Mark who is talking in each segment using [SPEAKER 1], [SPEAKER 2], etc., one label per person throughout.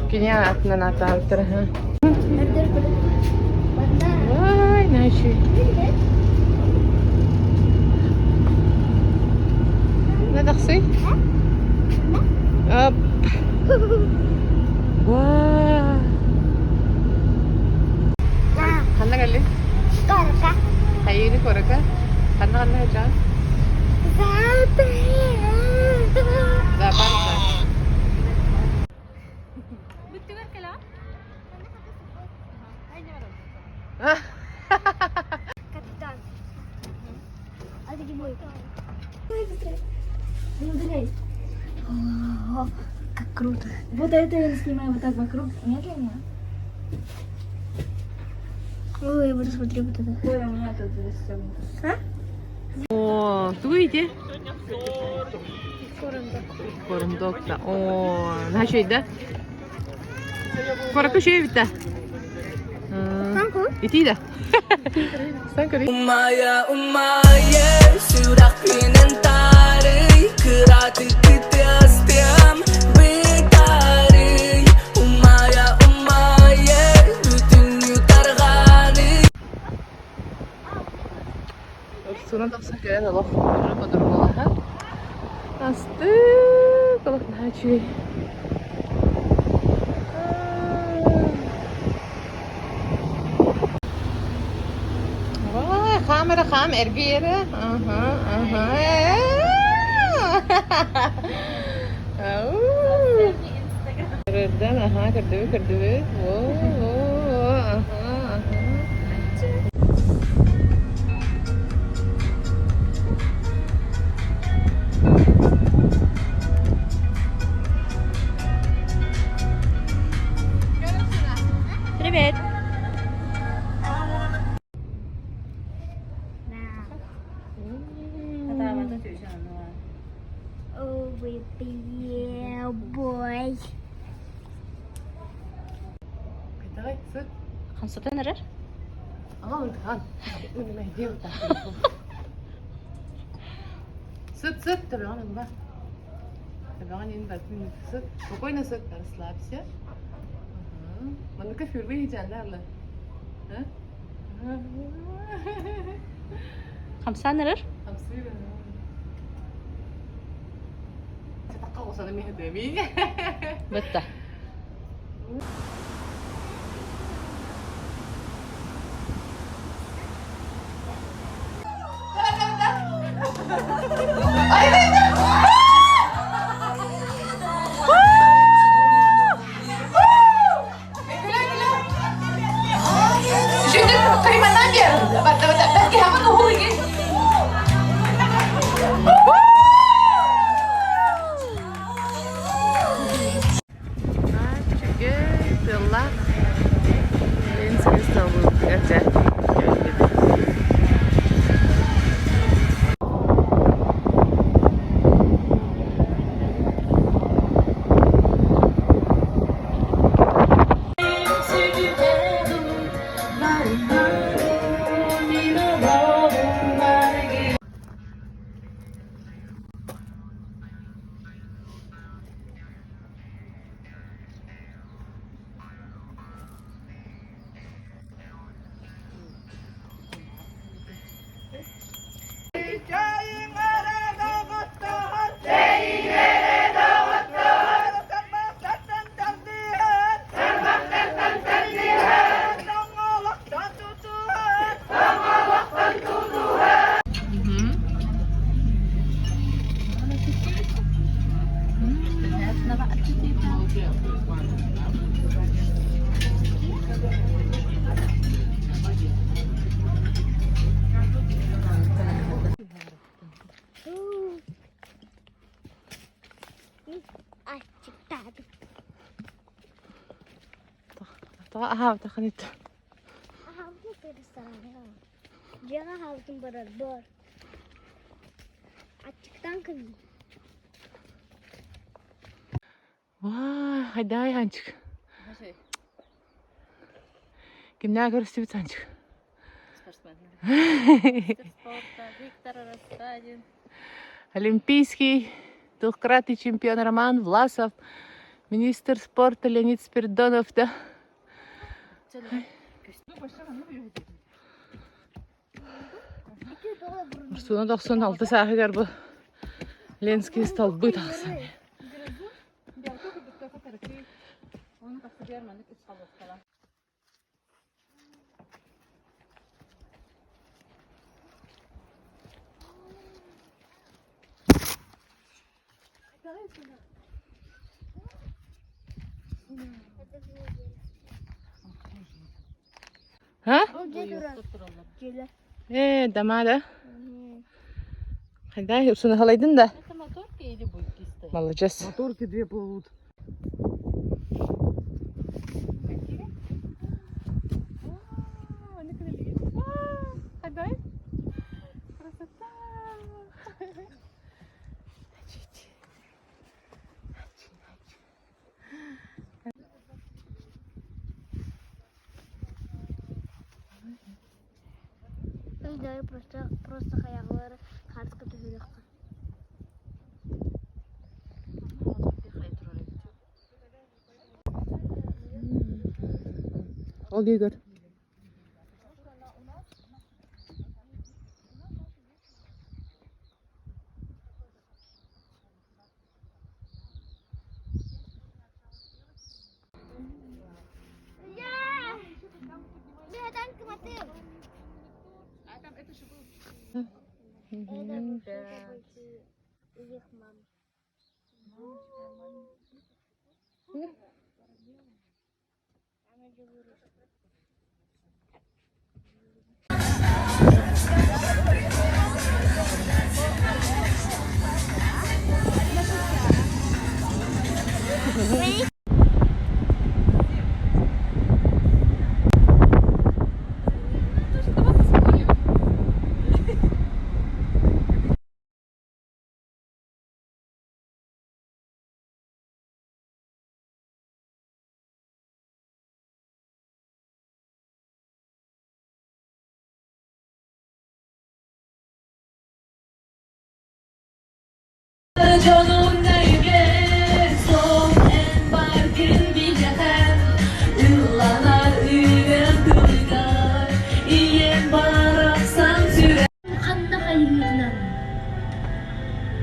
[SPEAKER 1] Кини атынан атаабыттар Ой, начи. На тахсый? Оп. Вау. Ханна кэлли?
[SPEAKER 2] Корока.
[SPEAKER 1] Хайыыны корока? Ханна ханна сылдьаҕын? Зоопарка.
[SPEAKER 2] Капитан. А где мой? Не удаляй. О, как круто.
[SPEAKER 3] Вот это я снимаю вот так вокруг медленно.
[SPEAKER 2] Ой, вот смотри, вот это.
[SPEAKER 3] Ой, у меня тут застегнуто.
[SPEAKER 1] О, тугу ити? Корундокта. О, наһаа да? Коракка үчүгэй эбит да? Итии да?
[SPEAKER 4] Умайа, умайа, сүрэхпинэн таарый, кыратык кытыастыам бытаарый. Умайа, умайа, бүтүннүү тарҕаный.
[SPEAKER 1] Суунан тахсан кэлэн олох уже подурбалаһа. Астык, олох наһаа үчүгэй. Ой, хаам эрэ хаам, эргий эрэ. Аха, аха. Көрдөн, аха, көрдүбүт, көрдүбүт. Во, во, аха, аха.
[SPEAKER 3] Привет.
[SPEAKER 2] Oh, baby, boy.
[SPEAKER 1] Давай, сыт.
[SPEAKER 3] Хамсатан эрэр?
[SPEAKER 1] Аҕам Сыт, сыт, төбөҕүн ылба. Төбөҕүн иһин барытын сыт. Спокойно сыт, расслабься. Манныка впервые идеально.
[SPEAKER 3] Хамсаан эрэр?
[SPEAKER 1] Хамсыыр.
[SPEAKER 3] Бытта.
[SPEAKER 1] Şimdi kaymadan bir. Bak bak bak hemen oğlu Үчүгэй тыаллаах Ленскэй столбуга дьэ кэллибит.
[SPEAKER 2] Аччыктаатым.
[SPEAKER 1] Тоҕо аһаабатаххын ит
[SPEAKER 2] Аһаабытым рестораны. Дьиэҕэ аһаабытым барар бор. Аччыктаан кэллим.
[SPEAKER 1] Вай, хайдай ханчик. Кимнээх көрүстүбүт Санчик?
[SPEAKER 3] Спортсмен. Мастер спорта Виктор Рассадин.
[SPEAKER 1] Олимпийский двукратный чемпион Роман Власов, министр спорта Леонид Спиридонов да. Урсуна 96 сааһыгар бу Ленский столбы тахсан. А? Э, Дамара. Хайда, Урсуна халайдын да?
[SPEAKER 3] Это моторки или буйки стоят?
[SPEAKER 1] Молодец.
[SPEAKER 5] Моторки две плывут.
[SPEAKER 1] Красота!
[SPEAKER 2] Өйдөрү просто просто хайаҕалары хаарыска түһүрүөххэ.
[SPEAKER 1] Ол Игорь.
[SPEAKER 4] Дьонун өйгө эн баргын билэҕин Ылланар үөн тылыгар Ийэм барахсан сүрэх
[SPEAKER 2] Ханна хайыырынан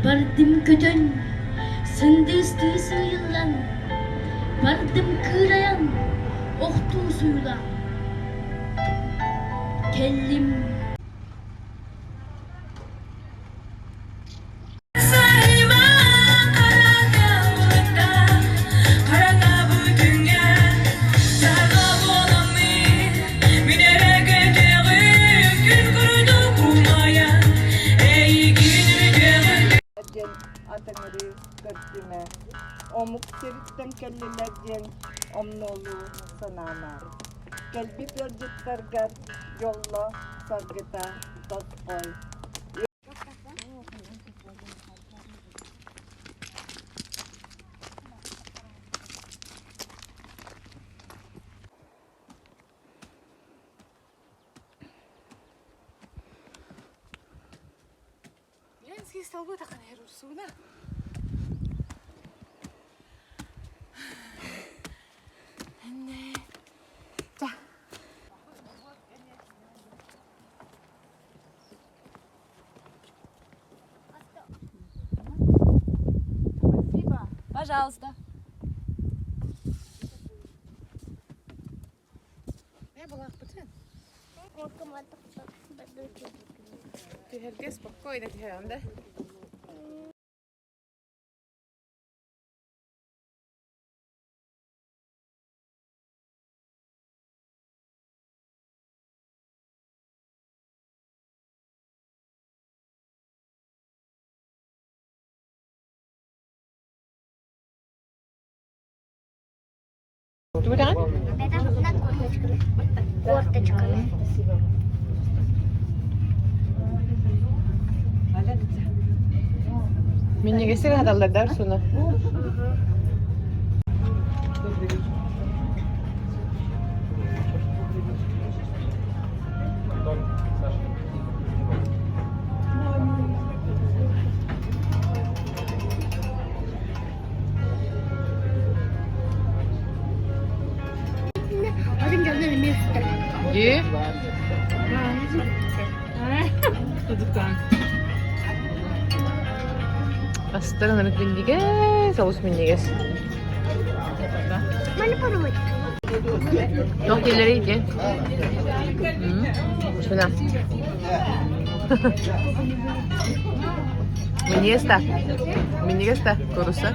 [SPEAKER 2] Бардым көтөн, сындыыстыы сыыйыллан, бардым кыырайан, охтуу суулаан. Кэллим
[SPEAKER 6] диэн атыҥырыы көрдүмэ, омук сириттэн кэллилэр диэн омнуолуу санаама. Кэлбит ыалдьыттаргар дьолло, саргыта тосхой.
[SPEAKER 1] Ленский столбы тахана Урсуна.
[SPEAKER 3] Пожалуйста.
[SPEAKER 1] Түһэргэ спокойно түһэҕин да? Тугутаҕын?
[SPEAKER 2] Над корточками. Корточками.
[SPEAKER 1] Минньигэстик аһаталлар да Арсуна? Дии. Астарын ырыт минньигэс, олус минньигэс. Туох дииллэрий диэн? Шуна. Минньигэс да? Минньигэс да куурусса?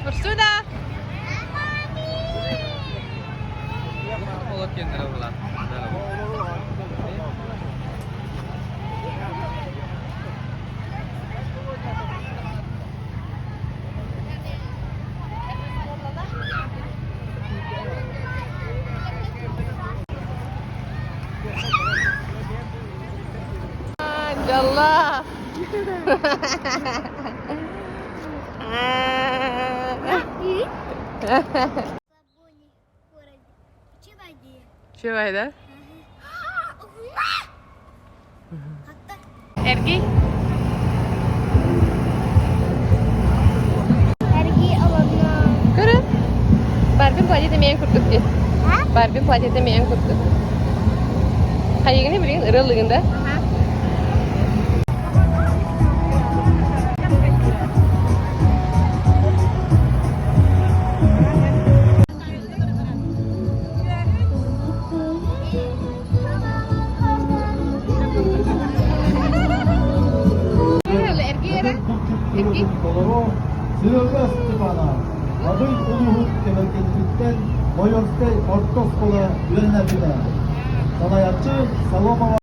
[SPEAKER 1] Урсуна! Дьалла! Чувай, да? Эргий.
[SPEAKER 2] Эргий олонно.
[SPEAKER 1] Көрө. Барбин платье эмиэн курдук дии. Барбин платье эмиэн курдук. Хайыгыны билигин ырыалыгын да?
[SPEAKER 5] Толору Серега Степанов, Абый улууһун Кэбэргэнтиттэн Бойорскай орто оскуола үөрэнээччитэ, салайааччы Соломова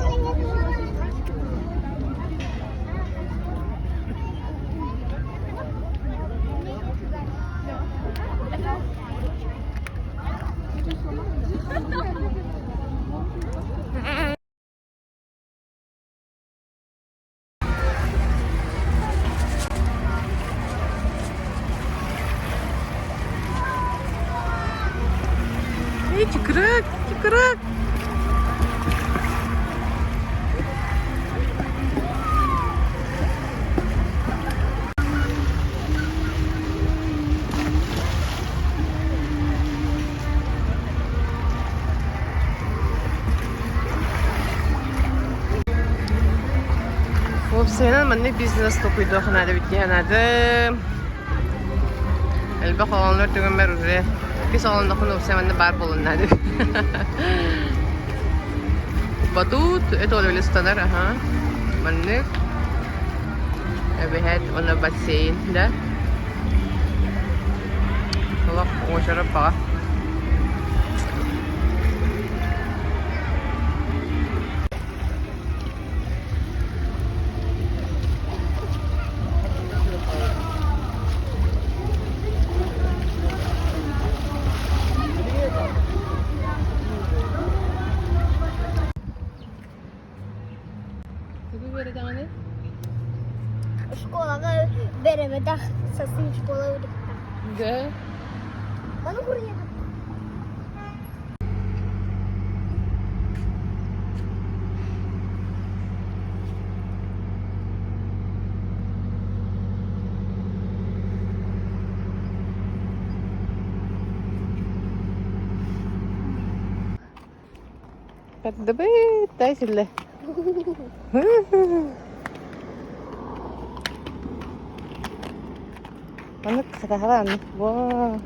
[SPEAKER 1] Эй, чукурак, чукурак. Уопсайынан маннык бизнес толкуйдуох наада эбит дии санаатым. Элбэх оҕолонор түгэммэр уже иккис оҕолоннохпуна уопсай манна баар буолуон наада. Батут это ол ыстанар, аха. Маннык. Эбэһээт уонна бассейн, да? Олох уочарат баҕа. Тугу үөрэтэҕиний?
[SPEAKER 2] Школаҕа бэрэбэтэх сасын школа үрүттэ.
[SPEAKER 1] Да.
[SPEAKER 2] Маны курьеры.
[SPEAKER 1] Бардыбыт, дай сюда. Маннык хатаһара аннык. Во.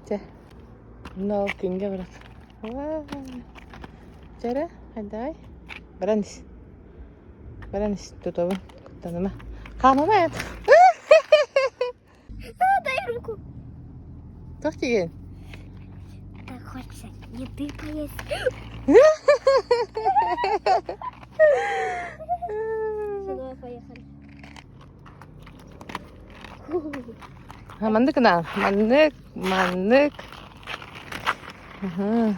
[SPEAKER 1] Чэ. Но күнгэ барак. Чэрэ, хайдай. Баран ис. Баран тутабын, куттаныма. Хаамама.
[SPEAKER 2] Дай руку.
[SPEAKER 1] Как тебе?
[SPEAKER 2] Так хочется еды поесть. Все, давай поехали.
[SPEAKER 1] Маннык на, маннык, маннык. Ага.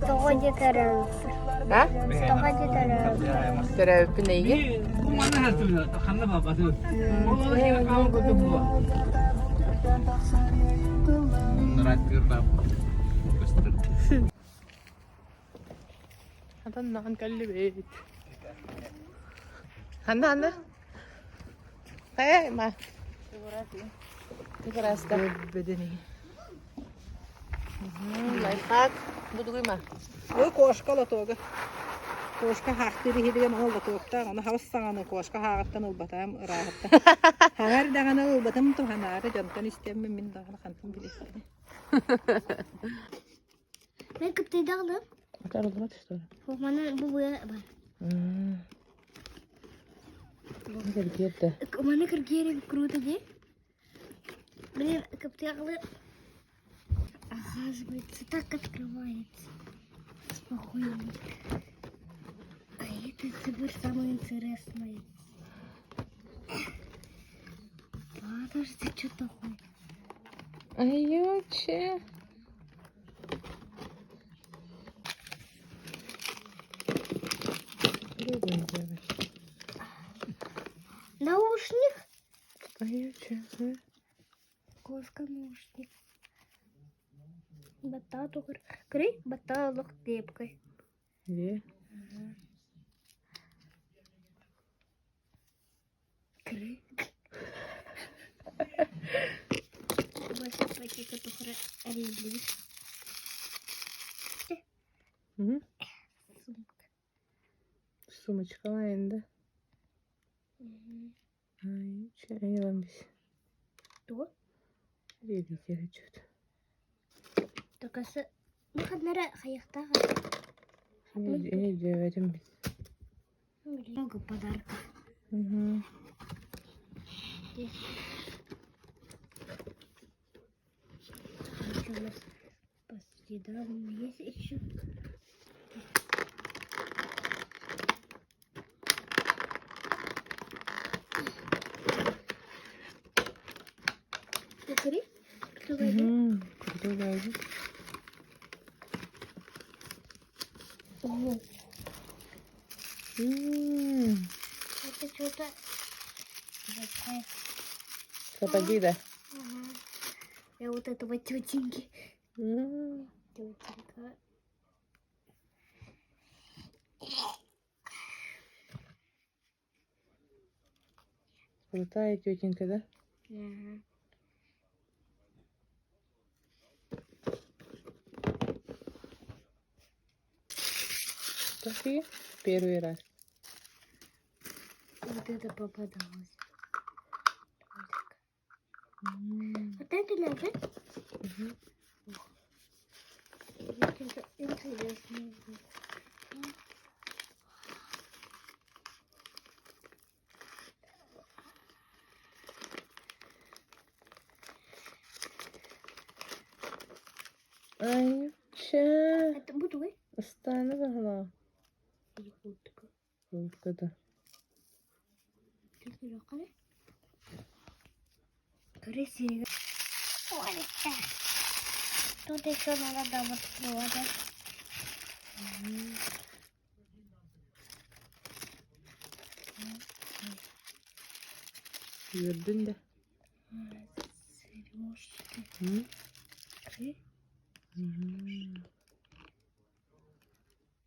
[SPEAKER 2] Тоҕо диэтэрэ?
[SPEAKER 1] А?
[SPEAKER 2] Тоҕо диэтэрэ?
[SPEAKER 1] Төрөөбүппүн эйиги? Атаннаҕын кэллибит. Ханна ханна? Э, ма. Тыгыраста. Лайфхак. Будугуй ма.
[SPEAKER 7] Ой, кошка лотога. Кошка хаахтыыр иһигэн ол лотуоктаах, ону хабыс саҥаны кошка хааҕыттан ылбатаам ырааһыттан. Хаҥар даҕаны ылбатым туһанаары дьонтон истэммин мин даҕаны хантан билиэхпиний.
[SPEAKER 2] Мен кыптыйдаҕылым.
[SPEAKER 1] Атарыллыбат что ли?
[SPEAKER 2] Маны бу быа бар.
[SPEAKER 1] Киргиэрдэ.
[SPEAKER 2] Маны киргиэрин круто дии. Блин, кыптыйаҕылы оказывается так открывается. Спокойно. А это теперь самое интересное. Подожди, что такое?
[SPEAKER 1] Айуче.
[SPEAKER 2] Наушник?
[SPEAKER 1] Айуче.
[SPEAKER 2] Кошка наушник. Баталок. Крый баталок крепкой.
[SPEAKER 1] Где?
[SPEAKER 2] Крый. Больше пакета тухра ребли. Сумка.
[SPEAKER 1] Сумочка енді. Айуче. Айламбис.
[SPEAKER 2] Что?
[SPEAKER 1] Религия что-то.
[SPEAKER 2] Только с... Выходнара хаяхтага.
[SPEAKER 1] Не делаем.
[SPEAKER 2] Много подарков.
[SPEAKER 1] Угу.
[SPEAKER 2] Здесь. Еще у нас по следам есть еще. Смотри, кто войдет?
[SPEAKER 1] Угу. Крутой войдет.
[SPEAKER 2] Ого,
[SPEAKER 1] М,
[SPEAKER 2] это что-то большое.
[SPEAKER 1] Сапоги, да?
[SPEAKER 2] Ага. Я вот этого тетеньки.
[SPEAKER 1] М,
[SPEAKER 2] Тетенька.
[SPEAKER 1] Крутая тетенька, да?
[SPEAKER 2] Ага.
[SPEAKER 1] Такие первый раз.
[SPEAKER 2] Вот это попадалось.
[SPEAKER 1] М,
[SPEAKER 2] Вот это лежит.
[SPEAKER 1] мгм.
[SPEAKER 2] Вот это интересно.
[SPEAKER 1] Айча.
[SPEAKER 2] Это буду вы?
[SPEAKER 1] Ыстааны баҕалаа.
[SPEAKER 2] Или куртка?
[SPEAKER 1] Куртката.
[SPEAKER 2] Ты не Красиво. Ой, да. Тут еще надо дам открывать.
[SPEAKER 1] Үөрдүн да?
[SPEAKER 2] Сережки.
[SPEAKER 1] М?
[SPEAKER 2] Кры.
[SPEAKER 1] М.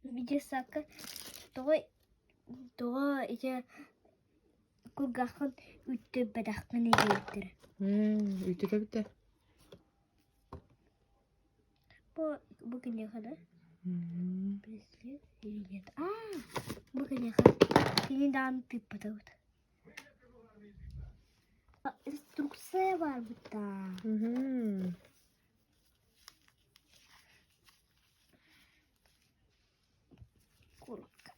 [SPEAKER 2] Видесака. То, то я кургахын үтті бәдәхкін егеттір.
[SPEAKER 1] М, Үйтүтэ бүтэ.
[SPEAKER 2] Бу, бу кенеха, да?
[SPEAKER 1] М.
[SPEAKER 2] Браслет или нет? А, бу кенеха. Кини даҕаны тыыппатыбыт. Инструкция баарбыт даа. Курка.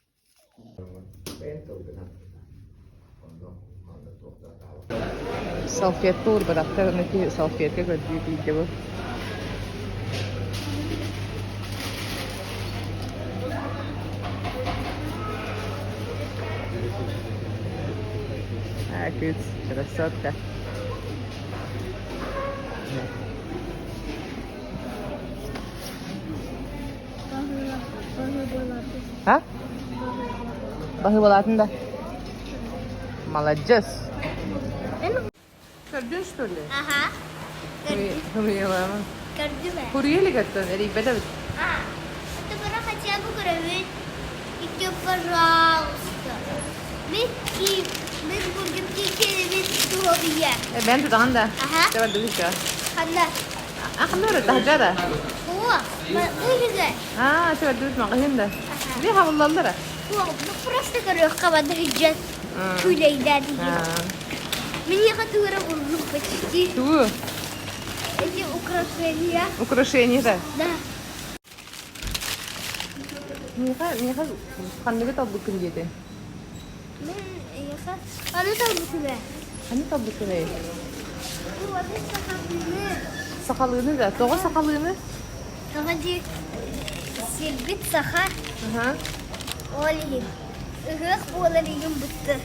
[SPEAKER 1] Салфетка уурбатахтар, аны киһи салфетка көрдүү тиийдэ бу. А, кыыс, красотка. А? Баһыыбалаатын да? Молодец! Көрдүн, что ли?
[SPEAKER 2] Ага.
[SPEAKER 1] Көрдүм.
[SPEAKER 2] Көрдүм ээ.
[SPEAKER 1] Курьер илигаттан эрийбэт эбит.
[SPEAKER 2] А, это пора хотя бы көрөбүт. Иди, пожалуйста. Мин ки, мин бургер киирбит туһабыйа.
[SPEAKER 1] Э, бэйэн тутаҕын да?
[SPEAKER 2] Аха.
[SPEAKER 1] Чэ бардыбыт еще.
[SPEAKER 2] Ханна?
[SPEAKER 1] А, ханна барар? Таһырдьа да?
[SPEAKER 2] О, ыһыга.
[SPEAKER 1] А, чэ бардыбыт маҕаһыын да.
[SPEAKER 2] Аха.
[SPEAKER 1] Били хабыллаллар а?
[SPEAKER 2] О, ну просто көрүөххэ бада сылдьан күүлэйдээн Миэхэ туора буллум почти.
[SPEAKER 1] Тугу?
[SPEAKER 2] Эти украшения.
[SPEAKER 1] Украшения да?
[SPEAKER 2] Да.
[SPEAKER 1] Миэхэ, миэхэ ханныгы талбыккын диэтэ?
[SPEAKER 2] Мин эйиэхэ аны талбытым ээ.
[SPEAKER 1] Ханны талбыккын эй?
[SPEAKER 2] Бу аны сахалыыны.
[SPEAKER 1] Сахалыыны да? Тоҕо сахалыыны?
[SPEAKER 2] Тоҕо дии сирбит саха.
[SPEAKER 1] Аха.
[SPEAKER 2] Ол иһин. Ыһыах буолар иһин бытты.